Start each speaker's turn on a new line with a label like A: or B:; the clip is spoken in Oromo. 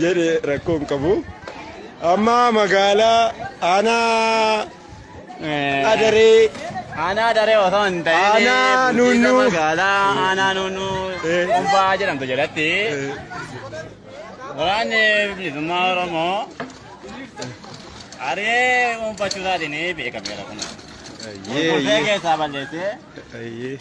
A: Jedhe rakkoo hin qabu. Amma magaalaa aanaa Adaree.
B: Aanaa Adaree osoo hin ta'in
A: Aanaa
B: bulchiinsa
A: Nunnuu.
B: Magaalaa aanaa Nunnuu Qumbaa jedhamtu jalatti waraanni bilisummaa Oromoo haree dhuunfachuu isaatiin beekameera kun. Gurgurtee keessaa balleessee.
A: Ayyee.